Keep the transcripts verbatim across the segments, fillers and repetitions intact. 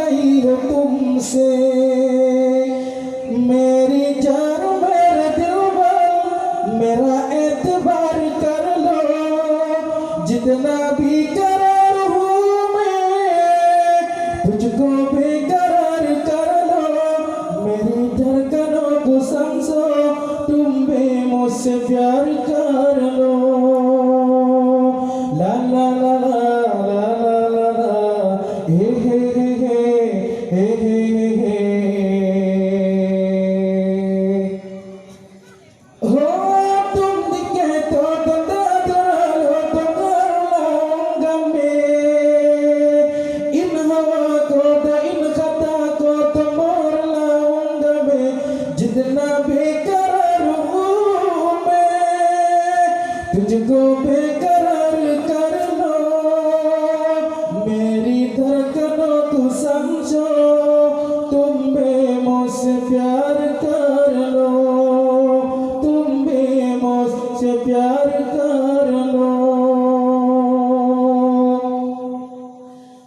हो तुमसे। मेरी जान मेरे दिलबर, मेरा एतबार कर लो। जितना बेकरार हूँ मैं, तुझको बेकरार कर लो। मेरी धड़कनों को समझो, तुम भी मुझसे प्यार कर लो। ला ला ला ला, ला ला ला ला, हे हे हे हे, हे हे हे हे। हो तुम दिखे तो दंदा दुरा लो तो कर लाऊंगा मैं। इन हवा को दा इन खता को तो मोर लाऊंगा मैं। जितना बेकरार हूँ मैं, तुझको बेकरार कर लो। मेरी धड़कनों को समझो, तुम भी मुझसे प्यार कर लो, तुम भी मुझसे प्यार कर लो।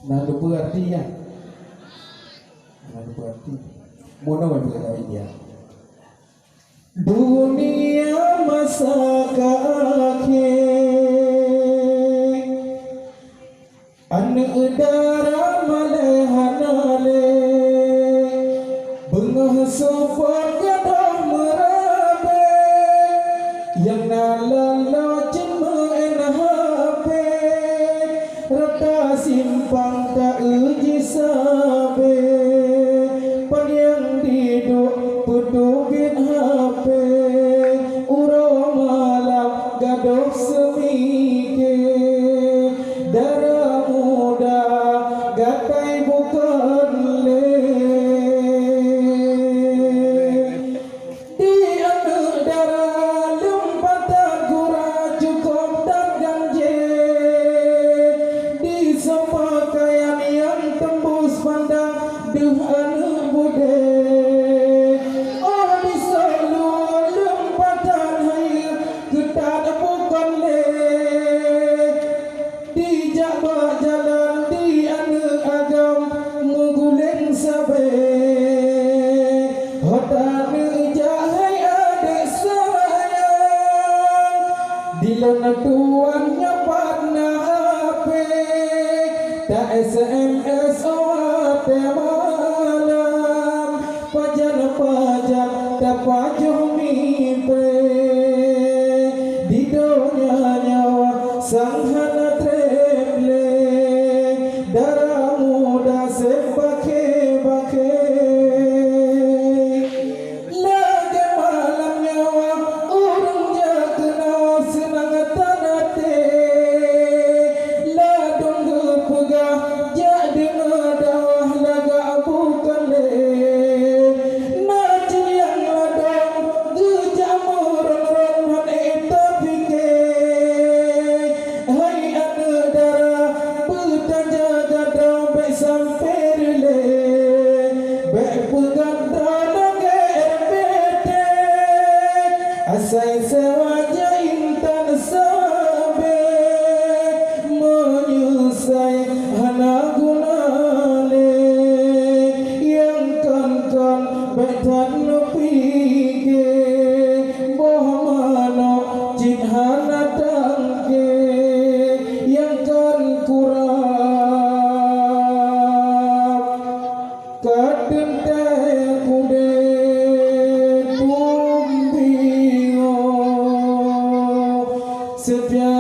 Nah, lupa artinya. Nah, lupa arti. Mono yang berkata dia. Dunia masa ka akhé, aneuk dara malée hana lé. Beungoh seupôt gadôh meurabe, nyang na laloe cit meu'en hapé. Rata simpang ta-eu jisabe, panyang diduek peuteubiet hapé. Uroe malam gadôh seumike, dara muda gatai bukon lé. Di aneuk dara leumpatan gura cukôp that ganjé. Di soe pakaian nyang teumbus pandang deuh aneuk budé. Oh, di soe luwa leumpatan hayeue keutat bukon lé. Dijak bak jalan di aneuk agam meuguleng sabe. Hota neujak hai adek sayang, di lôn tuan nyoe pat na hapé. Ta S M S watée malam, pajan-pajan tapajoh mimpi. Di donya nyoe sang hana treb lé, dara muda seb bakée-bakée. Lagée malam nyoe ureuëng jak keunoe seunang that até. Ladôm geupeugah jak deungoe dakwah lagak bukon lé. Na cit nyang ladôm geujak meuron-ron hana tapike. Hai aneuk dara, beutajaga droe bék sampoe reulée. Bék peugah droe lagée R P T, asai sewa jak intan sabe. Meunyoe sai hana guna lé, nyang kon-kon bék that neupike. Boh manok cit hana tangke, nyang kon kurab ka teuntée udeb tumbioe. Seutia